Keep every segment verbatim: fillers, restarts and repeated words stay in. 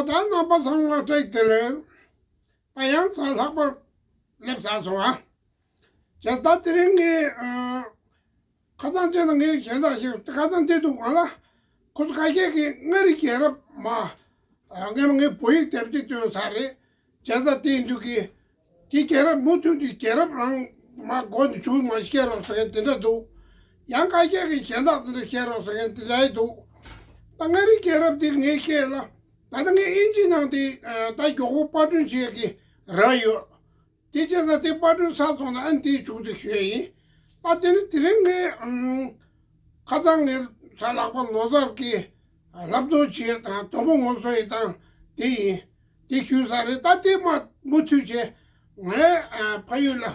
ད་རྣམ་པ་ཚང་མ་བཀྲ་ཤིས་བདེ་ལེགས། ད་ཡང་ཚ་ལྷག་པར་སླེབས་ཚར་སོང་ཨ། བྱས་ད་དེ་རིང་ངས་ཨ། ཁ་སང་ཅན་ལ་ངས་གཞན་དག་ཞིག་ཁ་སང་དེ་འདུག་ག་ལ། ཁོ་ཚོ་ཁ་ཤས་ཀྱིས་མངའ་རིས་རྒྱལ་རབས་མ། ཨ། སྔས་མ་ངས་བོད་ཡིག་དེབ་ཅིག་བཏོན་ཚར་རེད། བྱས་ཙང་དེ་ཡིན་དུས་ཀྱི། དེ་རྒྱལ་རབས་མུ་མཐུད་དུ་རྒྱལ་རབས་རང་མ་འགོ་ནས་བྱུང་མ་བཤད་རོགས་ཟེར་མཁན་དེ་འདྲ་འདུག་ཡང་ཁ་ཤས་ཀྱིས་གཞན་དག་དེ་འདྲ་བཤད་རོགས་ཟེར་མཁན་དེ་འདྲ་ཡང་འདུག་ད་མངའ་རིས་རྒྱལ་རབས་དེ་ངས་བཤད་ལ། ད་ལྟ་ངས་ཨིན་ཇི་ནང་དེ་ད་མགྱོགས་པོ་པར་སྐྲུན་བྱེད་ཀྱི་རག་ཡོད། དེ་བྱས་ཙང་དེ་པར་སྐྲུན་ཚར་སོང་ན་ཨ་ནི་དེའི་མཇུག་དེ་ཞུ་ཡ་ཡིན། ད་དེ་ནི་དེ་རིང་ངས་ཨམ། ཁ་སང་ངས་ཚ་ལྷག་པ་ལོ་གསར་གྱི་ལྷ་བཟླས་བྱས་དང་དོ་པོ་ངོ་སོ་ཡི་དང་དེ་ཡིན། དེ་ཞུས་ཚར་རེད། ད་དེ་མ་མུ་མཐུད་བྱས་ངས་ཨ། ཕ་ཡུལ་ལ་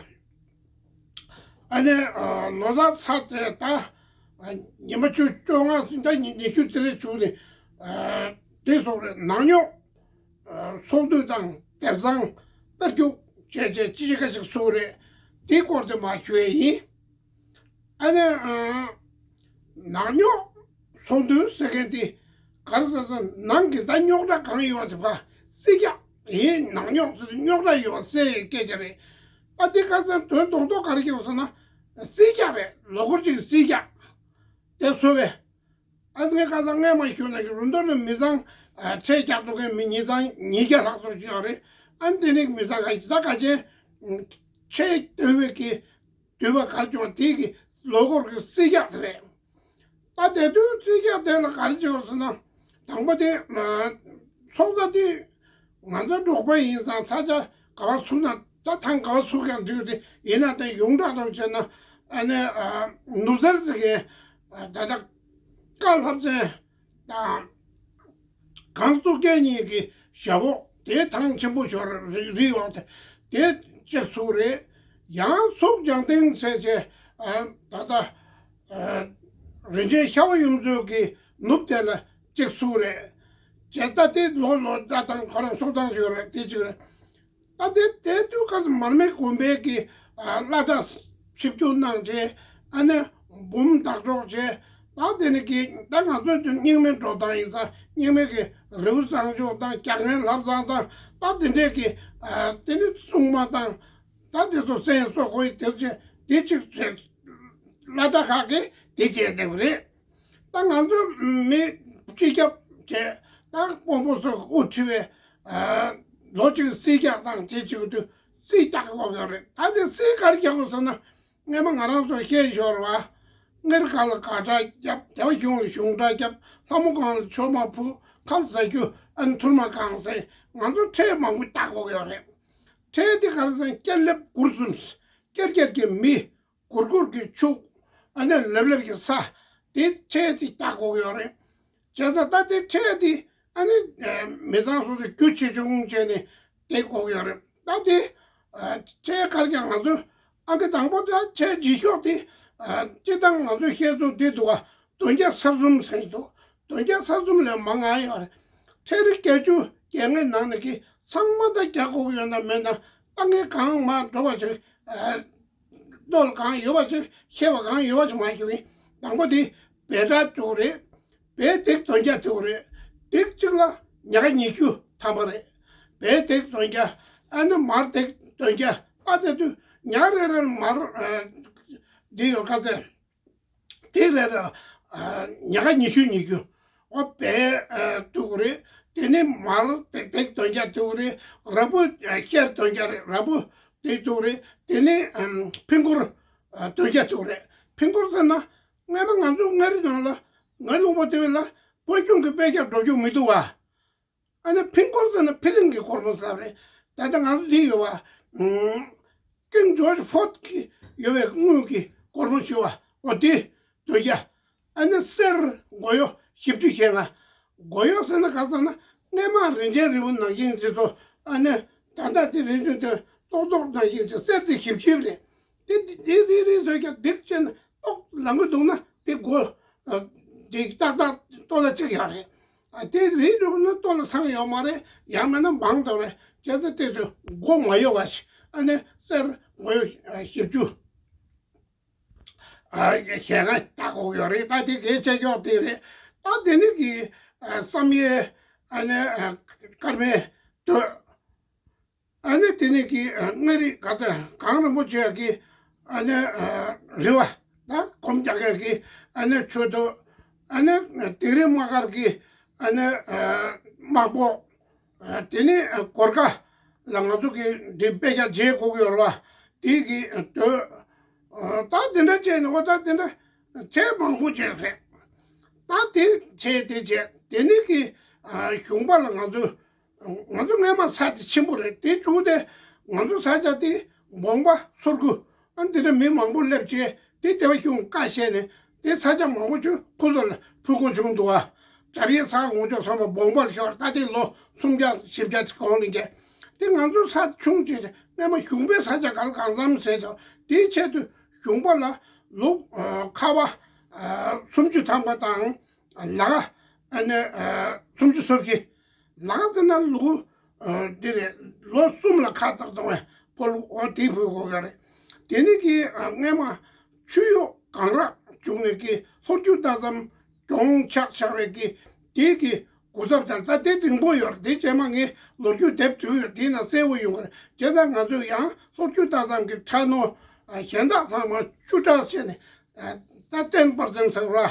ཨ་ནི་ཨ། ལོ་གསར་ཚར་ཏེ་ད་ཨ། ཉི་མ་བཅུ་བཅོ་ལྔ་ཟིན་ད་ཉི་ཉི་ཤུ་དེ་རེ་བྱུང་ནས་ཨ། དེ་སོགས་རེད། ནང་ཉོག་ཚོགས་འདུ་དང་དེབ་གཙང་པར་རྒྱུག་བྱས་བྱས་ཅི་ཞིག་ག་ཞིག་བཟོས་རེད། དེའི་སྐོར་དེ་མ་ཞུ་ཡས་ཡིན། ཨ་ནི་ཨ། ནང་ཉོག་ཚོགས་འདུ་ཟེར་མཁན་དེ་ག་རེ་ཟེར་ན་ནང་གི་ད་རྙོག་དྲ་གང་ཡོད་པ་དེ་ཕར་བསྲེག་རྒྱག་ཡིན། ནང་ཉོག་ཟེར་དུས་རྙོག་དྲ་ཡོད་པ་སེལ་ཡས་སྐད་ཆ་རེད། ཨ་དེ་ག་ཟེར་དོན་རྡོག་རྡོག་ག་རེ་སྐྱེས་པ་ཟེར་ན་བསྲེག་རྒྱག་རེད། ལོ་འཁོར་གཅིག་བསྲེག་རྒྱག་དེ་བཟོས་པས། ཨ་ངས་ཁ་སང་སྔས་མ་ཞུས་ན་གི་རུ་མདོ་ནས་མི་ཚང་ཨ། ཁྲལ་རྒྱག་འདུག་མཁན་མི་ཉིས་ཚང་ཉིས་བརྒྱ་ལྷག་ཙམ་ཅིག་ཡོད་རེད། ཨ་དེ་ནས་མི་ཚང་ག་ཡིན་ས་ག་ཅན་ཁྲལ་བསྡུ་བའི་གི་འདུས་པ་གར་བྱུང་དེ་གི་ལོ་འཁོར་གི་བསྲེག་རྒྱག་དེ་རེད། ད་དེ་དུས་བསྲེག་རྒྱག་དེ་ལ་ག་རེ་བྱས་པ་ཟེར་ན་དང་པོ་དེ་ཚོགས་ས་དེ་ང་ཚོ་འབྲོག་པ་ཡིན་ཙང་ས་ཆ་ག་པར་ཚུགས་ན་ད་ཐང་ག་པར་ཚུགས་ཀྱང་འདུག་དེ་ཡིན་ན་དེ་ཡོངས་གྲགས་དང་བྱས་ན་ཨ་ནི་ནུབ་སར་ཟེར་མཁན་ད་ལྟ་ཀ་ལྷ་བཙན་དང་གངས་གཙུག་རྒྱན་གཉིས་ཀྱི་ཞབས་འོག་དེ་ཐང་ཆེན་པོ་ཞིག་རེད། རི་འོག་དེ་དེ་གཅིག་ཚུགས་རེད། ཡང་གཟུགས་ལྗང་སྟེང་ཟེར་བྱས་ད་ལྟ་རིན་ཆེན་ཤ་བ་གཡུ་མཚོ་གི་ནུབ་དེ་ལ་གཅིག་ཚུགས་རེད། བྱས་ད་དེ་ལོ་ལོ་ཟླ་དང་ཁོ་རང་སྲོག་དང་ཞིག་རེད། དེ་གཅིག་རེད། ད་དེ་དེ་དུས་སྐབས་སུ་མར་མེ་དགོན་པའི་གི་ཨ། བླ་གྲྭ་ཆིབས་བསྒྱུར་གནང་བྱས། ཨ་ནི་འབུམ་བདག་སྒྲོགས་བྱས། ད་དེ་ནི་གི་ད་ང་ཚོའི་དུས་རྙིང་མའི་འགྲོ་སྟངས་ཡིན་ཙང་རྙིང་མའི་གི་རི་བོ་གཙང་ཕྱོགས་དང་འཇམ་མགོན་ལྷ་བཟང་དང་ད་དེ་འདྲས་གི་ཨ། དེ་ནི་སྲུང་མ་དང་ད་དེ་ཚོ་གསན་སོགས་ཁོ་ཡི་དེར་བྱས་དེ་གཅིག་བྱས། བླ་གྲྭ་ཁག་གིས་དེ་བྱས་བསྡད་པ་རེད། ད་ང་ཚོ་མི་སྤྱི་ཁྱབ་བྱས་ད་དཔོན་པོ་ཚོ་དབུ་ཁྲིད་པའི་ཨ། ལོ་གཅིག་བསྲེག་རྒྱག་དང་དེ་བྱེད་དུས་བསྲེག་རྒྱག་དགོས་ཡོད་རེད། ད་དེ་བསྲེག་ག་རེ་རྒྱག་དགོས་ཟེར་ན་སྔས་མ་ང་རང་ཚོ་བཤད་ཞོར་བ། སྔར་གང་ལ་གར་ཁྲག་བརྒྱབ། རྒྱལ་བ་གཞུང་ལ་གཞུང་ཁྲག་བརྒྱབ། ལྷ་མོ་སྒང་ལ་མཆོད་མ་ཕུལ། ཁ་ལ་ཟ་རྒྱུ་ཨ་ནི་ཐུར་མ་གང་ཟེར་ང་ཚོ་ཁྲལ་མང་པོ་བཏགས་དགོས་ཡོད་རེད། ཁྲལ་དེ་ག་རེ་ཟེར་ན་སྐྱེར་ལེབ་གུར་གསུམ། སྐྱེར་སྐྱེར་གྱི་མི། གུར་གུར་གྱི་ཕྱུགས། ཨ་ནི་ལེབ་ལེབ་ཀྱི་ས། དེ་ཁྲལ་དེ་བཏགས་དགོས་ཀྱི་ཡོད་རེད། བྱས་ཙང་ད་དེ་ཁྲལ་དེ་ཨ་ནི་མི་ཚང་སོ་སོའི་རྒྱུ་ཆེ་ཆུང་བྱས་ནས་བསྡད་དགོས་ཀྱི་ཡོད་རེད། ད་དེ་ཁྲལ་ག་རེ་ཀྱང་ང་ཚོ་ཨང་ཀི་དང་པོ་དེ་ཁྲལ་ལྗིད་ཤོས་དེ་སྤྱིར་བཏང་ང་ཚོའི་བཤད་ཚུལ་འདི་འདུག་ག་བདུན་བརྒྱ་ས་གསུམ་ཟེར་གྱི་འདུག་བདུན་བརྒྱ་ས་གསུམ་ལས་མང་ང་ཡོད་རེད། ཁྲལ་རིགས་བརྒྱད་ཅུ་གྱ་ལྔའི་ནང་ནས་ཀྱི་ཚང་མ་ད་རྒྱག་དགོས་ཀྱི་ཡོད་ན་མེད་ན་ད་ངས་གང་མ་འགྲོ་བ་ཞིག་ཨ། བློ་ལ་གང་ཡོད་པ་ཞིག་ཤེས་པ་གང་ཡོད་པ་ཞིག་མ་ཞུ་གི། དང་པོ་དེ་བེ་ཊ་བཙུགས་རེད། བེ་དེག་བདུན་བརྒྱ་བཙུགས་རེད། དེག་གཅིག་ལ་ཉ་ག་ཉི་ཤུ་ཐམ་པ་རེད། བེ་དེག་བདུན་བརྒྱ། ཨ་ནི་མར་དེག་བདུན་བརྒྱ། ཨ་དེ་དུས་ཉ་རེ་རེར་མར་ཨ། འདི་ཡོད་ག་ཚད། དེ་རེད། ཨ། ཉ་ག་ཉི་ཤུ་ཉི་ཤུ། ཨོ་བེ་ཨ། བཙུགས་རེད། དེ་ནས་མར་དེག་དེག་བདུན་བརྒྱ་བཙུགས་རེད། ར་སྤུ་ཨ། ཤེར་བདུན་བརྒྱ་རེད། ར་སྤུ་དེ་བཙུགས་རེད། དེ་ནས་ཨམ། ཕིང་གུར་ཨ། བདུན་བརྒྱ་བཙུགས་རེད། ཕིང་གུར་ཟེར་ན་སྔས་མ་ང་ཚོ་མངའ་རིས་ནང་ལ་ང་ལུང་པ་དེ་བས་ལ་བོད་གཞུང་གི་དཔེ་ཆ་སྒྲུབ་རྒྱུ་མི་འདུག་བ། ཨ་ནི་ཕིང་གུར་ཟེར་ན་ཕི་ལིང་གི་སྒོར་མོ་ཟེར་རེད། ད་ལྟ་ང་ཚོ་འདི་ཡོད་བ། ཀིང་ཇོརྗ་ཕོར་གི་ཡོད་བའི་དངུལ་གྱི་སྒོར་མོ་ཞུ་བ། འོ་དེ་བདུན་བརྒྱ། ཨ་ནི་གསེར་སྒོར་ཡོ་བཞི་བཅུ་ཞེ་ལྔ། སྒོར་ཡོ་ཟེར་ན་ག་ཟེར་ན་སྔས་མ་རིན་ཆེན་རིལ་བུ་ནང་བཞིན་དེ་ཚོ་ཨ་ནི་ད་ལྟ་དེ་རིན་ཆེན་དེ་ཏོག་ཏོག་ནང་བཞིན་དེ་གསེར་དེ་བཞི་བཅུ་རེད། དེ་དེ་རེ་རེ་བཟོས་ཀྱང་སྡིག་ཅན་ཏོག་ལང་གི་འདུག་ན་དེ་སྒོ་དེ་ཏག་ཏག་ཏོ་ལ་གཅིག་ཡོད་རེད། ཨ་དེ་རེད་འགྲོ་ན་ལྟོ་ལ་ཚང་ཡོད་མ་རེད། ཡང་མིན་ན་མང་དུ་རེད། བྱས་ཙང་དེ་ཚོ་སྒོ་མ་ཡོ་བ་ཞིག་ཨ་ནི་གསེར་སྒོ་ཡོ་བཞི་བཅུ་ཞེ་ལྔ་བཏགས་དགོས་ཡོད་རེད། ད་དེ་གལ་ཆེ་ཤོས་དེ་རེད། ད་དེ་ནི་གི་བསམ་ཡས་ཨ་ནི་ སྐར་མའི་སྟོད། ཨ་ནི་དེ་ནས་ཀྱི་མངའ་རིས་ག་ཚ་གངས་རིན་པོ་ཆེ་གི་ཨ་ནི་རི་བ་ད་སྒོམ་རྒྱག་ཡག་གི་ཨ་ནི་ཆོས་ཐོག་ཨ་ནི་དིང་རི་དམག་སྒར་གི་ཨ་ནི་དམག་དཔོན། དེ་ནས་གོར་ཁ་ལ་ང་ཚོ་གི་འདི་དཔེ་ཆ་མཇལ་དགོས་ཀྱི་ཡོད་རེད་བ། དེ་གི་སྟོད། ད་དེ་འདྲ་བྱས་ནས་འོ་ད་དེ་འདྲ་བྱས་མང་པོ་བྱས་རེད། ད་དེ་བྱས་དེ་བྱས་དེ་ནས་ཀྱི་གཞུང་པ་ལ་ང་ཚོ་ང་ཚོ་སྔས་མ་ས་དེ་ཆེན་པོ་རེད། དེ་བྱུང་སྟེ་ང་ཚོ་ས་ཆ་དེ་སྦོམ་པ་སོར་ཁུ་ཨ་འདི་འདྲ་མི་མང་པོ་སླེབས་བྱས་དེ་སྡེ་པ་གཞུང་བཀའ་བཞེས་ནས་དེ་ས་ཆ་མང་པོ་ཅིག་ཁོ་ཚོ་ལ་ཕུལ་དགོས་བྱུང་འདུག་ཨ། བྱ་བའི་ས་ངོ་ཅོག་ཚང་མ་སྦོམ་པར་ཤོར། ད་དེ་ལོ་སུམ་བརྒྱ་བཞི་བརྒྱ་གོང་ལ་འགྱེལ། དེ་ང་ཚོ་ས་ཆུང་ཆེ་སྔས་མ་གཞུང་པའི་ས་ཆ་ག་ལ་གང་འཚམ་ཟེར་དང་དེའི་ཆེད་དུ་གཞུང་པ་ལ་ལུག་ཁ་བ་སུམ་ཅུ་ཐམ་པ་དང་ལ་ཨ་ནི་སུམ་ཅུ་སོ་བཞི། ལ་ཟེར་ན་ལུག་འདི་རེད། ལོ་གསུམ་ལ་ཁ་བཏགས་གཏོང་བའི་ཕོ་ལུག་འོ་དེ་ཕུལ་དགོས་ཀྱི་རེད། དེ་ནི་གི་སྔས་མ་ཆུ་གཡོག་གངས་ར་བྱུང་ནས་གི་ལྷོ་རྒྱུད་ད་ཙམ་གྱོང་ཆག་ཆག་པའི་གི་དེའི་གི་གོ་ཚབ་དང་ད་དེ་རིང་པོ་ཡོད་རེད། དེ་རྗེས་མ་ངས་ལོ་རྒྱུས་དེབ་བྲིས་ཡོད། དེ་ན་གསལ་བོ་ཡོང་གི་རེད། བྱས་ཙང་ང་ཚོས་ཡང་ལྷོ་རྒྱུད་ད་ཙམ་གི་ཁྲ་ནོར་གཞན་དག་ཚང་མ་བཅུ་ཕྲག་བྱས་ནས་ད་ཏེན་པར་སེན་སོགས་ར།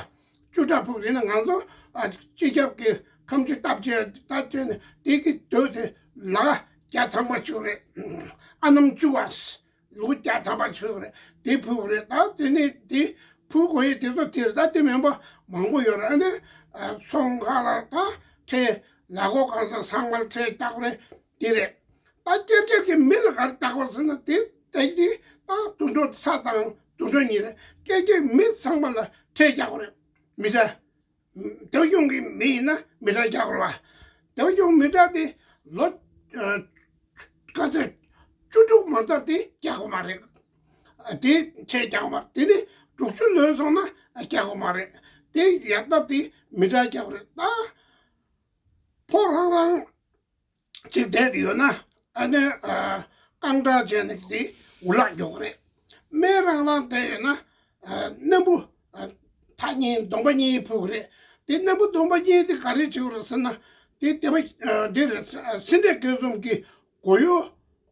བཅུ་ཕྲག་ཕུག་རེད་ན་ང་ཚོ་ཨ་སྤྱི་ཁྱབ་ཀྱི་ཁམས་སྤྱི་སྟབས་བཅས་ད་བཅས་ནས་དེ་གི་སྡོད་དེ་ལ་བརྒྱ་ཐམ་པ་བཅུག་རེད། ཨ་སྣུམ་བཅུ་བ་ལུག་བརྒྱ་ཐམ་པ་བཅུག་རེད། དེ་ཕུག་རེད། ད་དེ་ནས་དེ་ཕུག་དགོས་ཡས་དེ་ཚོ་དེ་རེད། ད་དེ་མིན་པ་མང་པོ་ཡོད་རེད། ཨ་ནི་ཚོང་ཁང་ལ་ད་ཁྲལ་ལ་སྒོ་གང་ས་ཚང་མར་ཁྲལ་བཏགས་རེད། དེ་རེད། ད་སྐྱེར་སྐྱེར་གྱི་མི་ལ་ག་རེ་བཏགས་པ་ཟེར་ན་དེ་དེ་གི་ད་དུད་འགྲོ་ཚ་དང་དུད་འགྲོ་གཉིས་རེད། སྐྱེར་སྐྱེར་མི་ཚང་མ་ལ་ཁྲལ་རྒྱག་དགོས་རེད། མི་ད། དེ་བ་གཞུང་གི་མི་ཡིན་ན་མི་ད་རྒྱག་དགོས་རེད་བ། དེ་བ་གཞུང་མི་ད་དེ་ལོ་ག་ཚོད་བཅུ་དྲུག་མ་ད་དེ་རྒྱག་དགོས་མ་རེད། དེ་ཁྲལ་རྒྱག་དགོས་མ་རེད། དེ་ནི་དྲུག་ཅུ་ལོན་སོང་ན་རྒྱག་དགོས་མ་རེད། དེ་ཡག་སྟབས་དེ་མི་ད་རྒྱག་དགོས་རེད། ད་ཕོ་རང་རང་ཅིག་བསྡད་ཡོད་ན་ཨ་ནི་རྐང་གྲངས་བྱས་ནས་དེ་འུ་ལག་འགྱོ་གི་རེད། སྨན་རང་རང་བསྡད་ཡོད་ན་སྣམ་བུ་ཐག་གཉིས་གདོང་པ་གཉིས་ཕུལ་གི་རེད། དེ་སྣམ་བུ་གདོང་པ་གཉིས་དེ་ག་རེ་བྱེད་དགོས་རེད་ཟེར་ན་དེ་དེ་བ་དེ་རེད། སེ་འབྲས་དགེ་གསུམ་གྱི་སྒོ་ཡོ་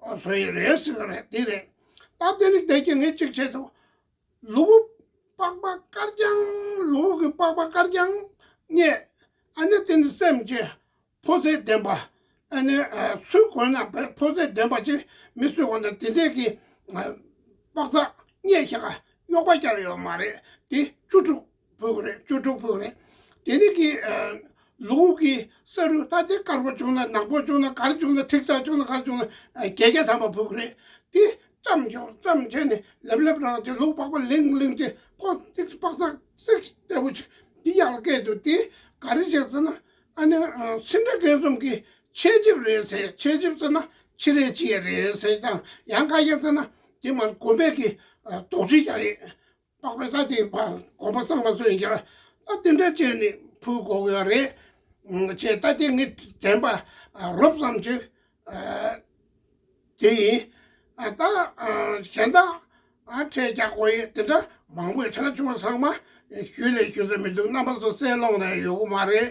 བཟོ་ཡི་རེད་ཟེར་གི་རེད། དེ་རེད། ད་དེ་ནི་བསྡད་ཀྱི་ངས་གཅིག་བྱེད་དོ། ལུ་གུ་པགས་པ་དཀར་རྐྱང་། ལུ་གུ་གི་པགས་པ་དཀར་རྐྱང་རྙེད། ཨ་ནི་དེ་ནི་སེམས་ཅན་ཕོ་ཚོད་ལྡན་པ། ཨ་ནི་སུའི་གོ་ན་ཕོ་ཚོད་ལྡན་པ་ཅིག་མི་སུའི་གོ་ན་དེ་འདྲས་ཀྱི་པགས་ཚག་རྙེད་ཤག་ག་གཡོག་པ་བསྐྱལ་ཡོད་མ་རེད། དེ་བཅུ་དྲུག་ཕུལ་གི་རེད། བཅུ་དྲུག་ཕུལ་གི་རེད། དེ་ནི་གི་ལུ་གུ་གི་ས་རུ་ད་དེ་དཀར་པོ་བྱུང་ན་ནག་པོ་བྱུང་ན་ག་རེ་བྱུང་ན་ཐིག་ཚགས་བྱུང་ན་ག་རེ་བྱུང་ན་བརྒྱད་བརྒྱ་ཐམ་པ་ཕུལ་གི་རེད། དེ་ཙམ་ཡོང་ཙམ་བྱས་ནས་ལེབ་ལེབ་རང་དེ་ལུག་པགས་པ་ལིང་ལིང་དེ་ཁོ་ཏིག་པགས་ཚག་ཙིག་ལྟ་བུ་ཅིག་དེ་ཡག་སྐད་དུ་དེ་ག་རེ་བྱས་ཟེར་ན་ཨ་ནི་སེ་འབྲས་དགེ་གསུམ་གྱི་ཆེད་ཅིབ་རེད་ཟེར། ཆེད་ཅིབ་ཟེར་ན་ཕྱི་རེད་ཅི་ཡ་རེད་ཟེར་དང་ཡང་ཁ་ཤས་ཟེར་ན་དེ་མ་དགོན་པའི་གི་རྡོག་ཅིག་ཀྱང་རེད། པགས་པའི་ས་དེ་དགོན་པ་གཙང་མ་བཟོས་ཡིན་ཀྱང་ཨ་དེ་འདྲ་བྱས་ནས་ཕུལ་དགོས་ཀྱི་རེད། བྱས་ད་དེ་ངས་དྲན་པ་རོབ་ཙམ་ཅིག་དེ་ཡིན། ད་གཞན་དག་ཁྲལ་རྒྱག་དགོས་ཡིན་དེ་འདྲ་མང་པོ་ཡོད། ཆ་ཆུང་བ་ཚང་མ་ཞུས་ལས་ཞུ་ས་མི་འདུག་རྣམ་པ་ཚོ་གསན་ལོང་རེ་ཡོད་གི་མ་རེད།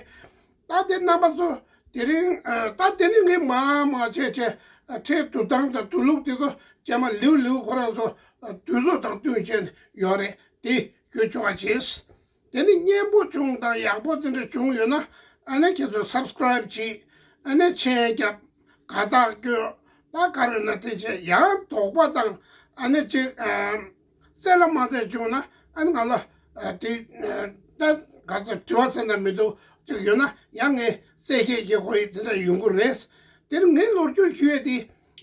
ད་དེ་རྣམ་པ་ཚོ་དེ་རིང་ད་དེ་ནི་ངས་མ་མ་བྱས་བྱས་ཁྲལ་བསྡུ་སྟངས་དང་བསྡུ་ལུགས་དེ་ཚོ་རྗེས་མ་ལེའུ་ལེའུ་ཁོ་རང་ཚོ་དུས་ཚོད་དང་བསྟུན་བྱས་ཡོད་རེད། དེ་ཞུ་ཆོག་པ་བྱས། དེ་ནི་སྙན་པོ་བྱུང་དང་ཡག་པོ་དེ་འདྲ་བྱུང་ཡོད་ན་ཨ་ནི་ཁྱེད་ཚོས་སབ་སི་ཀ་རེབ་བྱེད། ཨ་ནི་མཆན་རྒྱབ། དགའ་རྟགས་སྐྱོན། ད་ག་རེ་ན་དེ་བྱས། ཡང་དོགས་པ་དང་ཨ་ནི་ཅིག་གསལ་ལ་མ་བསྡད་བྱུང་ན་ཨ་ནི་ང་ལ་དེ་ད་ག་ཚོད་དྲི་བ་ཟེར་ན་མི་འདུག་ཅིག་ཡོད་ན་ཡང་ངས་གསལ་བཤད་བྱེད་དགོས་ཡིན་དེ་འདྲ་ཡོང་གི་རེད། དེ་ནི་ངས་ལོ་རྒྱུས་ཞུ་ཡས་དེ་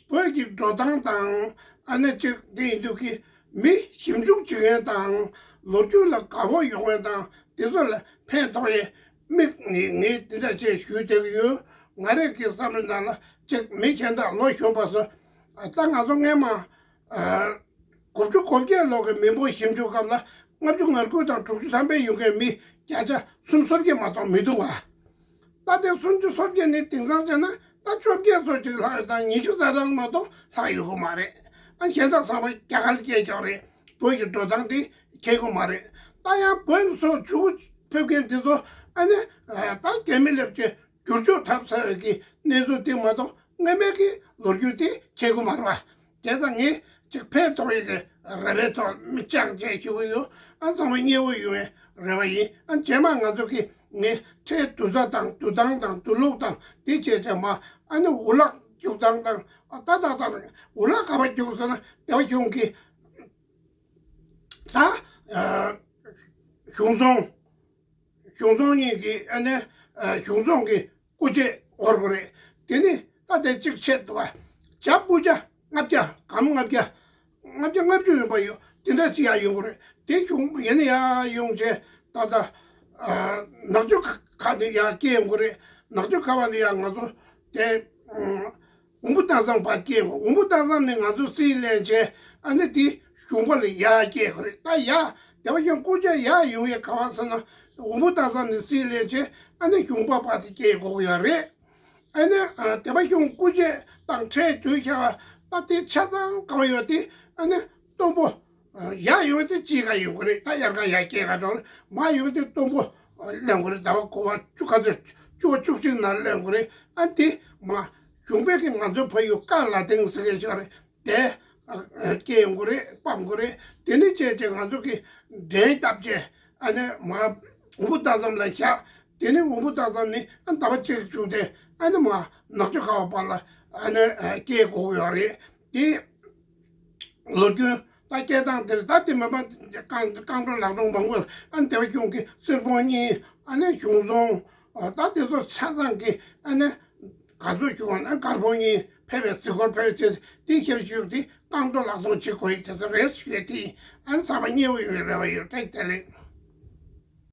བོད་ཀྱི་འགྲོ་སྟངས་དང་ཨ་ནི་ཅིག་དེ་ཡིན་དུས་ཀྱི་མི་ཞིབ་འཇུག་བྱེད་མཁན་དང་ལོ་རྒྱུས་ལ་དགའ་བོ་ཡོང་མཁན་དང་དེ་ཚོ་ལ་ཕན་ཐོགས་ཡས་དམིགས་ནས་ངས་འདི་འདྲ་བྱས་ཞུས་བསྡད་ཀྱི་ཡོད། ང་རང་གི་བསམ་བློའི་ནང་ལ་ཅིག་མི་གཞན་དག་ལོ་གཞོན་པ་ཚོ་ད་ང་ཚོ་སྔས་མ་དགུ་བཅུ་གོ་བརྒྱད་ལོ་གི་མི་འབོར་ཞིབ་འཇུག་སྐབས་ལ་ལྔ་བཅུ་ང་དགུ་དང་དྲུག་ཅུ་ཐམ་པའི་ཡོང་མཁན་མི་བརྒྱ་ཆ་སུམ་སོ་བརྒྱད་མ་གཏོགས་མི་འདུག་བ། ད་ལྟའི་སུམ་ཅུ་སོ་བརྒྱད་ནི་དེང་སང་བྱས་ན་ད་བཅོ་བརྒྱད་ཚོ་ཅིག་ལྷག་ཡོད་དང་ཉི་ཤུ་རྩ་གྲངས་མ་གཏོགས་ལྷག་ཡོད་གི་མ་རེད། ཨ་གཞན་དག་ཚང་མ་རྒྱ་གར་སྐད་ཀྱང་རེད། བོད་ཀྱི་འགྲོ་སྟངས་དེ་མཁྱེན་གི་མ་རེད། ད་ཡང་བོད་ནས་ཚུར་ཕེབས་མཁན་དེ་ཚོ་ཨ་ནི་ད་རྒྱ་མི་སླེབས་ཀྱི་ བསྒྱུར་བཅོས་ཐབས་ཟེར་བའི་གི་གནས་ཚུལ་དེ་མ་གཏོགས་སྔོན་མའི་གི་ལོ་རྒྱུས་དེ་མཁྱེན་གི་མ་རེད་པ། བྱས་ཙང་ངས་ཅིག་ཕན་ཐོགས་ཡས་ཀྱི་རེ་བའི་ཐོག་མིག་རྒྱང་བཅད་ཞུ་གི་ཡོད། ཨ་ཚང་མ་མཉེས་པོ་ཡོང་བའི་རེ་བ་ཡིན། ཨ་རྗེས་མ་ང་ཚོ་གི་ངས་ཁྲལ་བསྡུ་ས་དང་བསྡུ་སྟངས་དང་བསྡུ་ལུགས་དང་དེ་བྱས་བྱས་མ་ཨ་ནི་འུ་ལག་རྒྱུག་སྟངས་དང་ཨ་ཏག་ཏག་ཏག་འུ་ལག་ག་པར་རྒྱུག་ཟེར་ན་སྡེ་པ་གཞུང་གི་ད་ཨ་གཞུང་སྲུང་། གཞུང་སྲུང་གཉིས་ཀྱི་ཨ་ནི་ཨ་གཞུང་སྲུང་གི་སྐུ་ཆས་འོར་དགོས་རེད། དེ་ནི་ད་ལྟ་གཅིག་ཆད་འདུག་བ། བྱ་སྤུ་བྱ་ལྔ་བརྒྱ་གམ་ལྔ་བརྒྱ་ལྔ་བརྒྱ་ལྔ་བཅུ་ཡོད་པ་ཡོད། དེ་འདྲ་ཞིག་ཡར་ཡོང་གི་རེད། དེ་གཞུང་ཡིན་ན་ཡར་ཡོང་བྱས་ད་ལྟ་ཨ་ནག་ཆུ་ཁ་ནས་ཡར་སྐྱེལ་ཡོང་གི་རེད། ནག་ཆུ་ཁ་བ་ནས་ཡར་ང་ཚོ་དེ་ཨ་འོམ་བུ་སྟག་ཚང་བར་སྐྱེལ་ཡོང་། འོམ་བུ་སྟག་ཚང་ནས་ང་ཚོ་སྲིད་ལེན་བྱས་ཨ་ནི་དེ་གཞུང་པ་ལ་ཡར་སྐྱེལ་དགོས་རེད། ད་ཡར་སྡེ་པ་གཞུང་སྐུ་ཆས་ཡར་ཡོང་ཡས་ག་བ་ཟེར་ན་འོམ་བུ་སྟག་ཚང་ནས་སྲིད་ལེན་བྱས་ཨ་ནི་གཞུང་པ་བར་དེ་སྐྱེལ་དགོས་ཀྱི་ཡོད་རེད། ཨ་ནི་ཨ་སྡེ་པ་གཞུང་སྐུ་ཆས་དང་ཁྲལ་བསྡུས་བྱས་པ་ད་དེ་ཆ་ཚང་ག་བ་ཡོད་དེ་ཨ་ནི་གཏུམ་པོ་ཡར་ཡོང་དེ་དཔྱིད་ཀ་ཡོང་གི་རེད། ད་དབྱར་ཁ་ཡར་སྐྱེལ་ག་འགྲོ་རེད། མར་ཡོང་དེ་གཏུམ་པོ་ལེན་དགོས་རེད། ཟླ་བ་དགུ་པ་བཅུ་ག་ཚོད་བཅུ་པ་བཅུ་གཅིག་ནང་ལེན་དགོས་རེད། ཨ་དེ་མ་གཞུང་པས་ཀྱི་ང་ཚོའི་ཕ་ཡུལ་ཀ་ལ་ཏིང་ཟེར་མཁན་ཞིག་རེད། དེ་ཨ་ཨ་སྐྱེལ་ཡོང་གི་རེད། སྤམ་དགོས་རེད། དེ་ནས་བྱས་བྱས་ང་ཚོ་གི་འགྲན་བཏབ་བྱས་ཨ་ནི་མ་འོམ་བུ་སྟག་ཚང་ལ་བཞག་དེ་ནས་འོམ་བུ་སྟག་ཚང་ནས་ཨ་ཟླ་བ་གཅིག་བཅུག་སྟེ་ཨ་ནི་མ་ནག་ཆུ་ཁ་བ་བར་ལ་ཨ་ནི་ཨ་སྐྱེལ་དགོས་ཀྱི་ཡོད་རེད། དེ་ལོ་རྒྱུས་ད་སྐད་གདངས་དེར་ད་དེ་མ་པ་རྐང་རྐང་བྲོ་ལག་སྟོང་མང་པོར་ཨ་སྡེ་པ་གཞུང་གི་སྲིད་དཔོན་གཉིས་ཨ་ནི་གཞུང་སྲུང་ད་དེ་ཚོ་ཆ་ཚང་གི་ཨ་ནི་ག་ཚོད་བྱུང་བ་ན་དཀར་པོ་གཉིས་ཕེབས་པའི་གཟིགས་སྐོར་ཕེབས་ཚེ་དེ་ཞབས་ཞུ་དེ་རྐང་བྲོ་ལག་སྟོང་བྱེད་དགོས་ཡིན། དེ་ཚོ་རེད་ཞུས་དེ་ཨ་ནི་ཚང་མ་མཉེས་པོ་ཡོང་བའི་རེ་བ་ཡོད། བཀྲ་ཤིས་བདེ་ལེགས།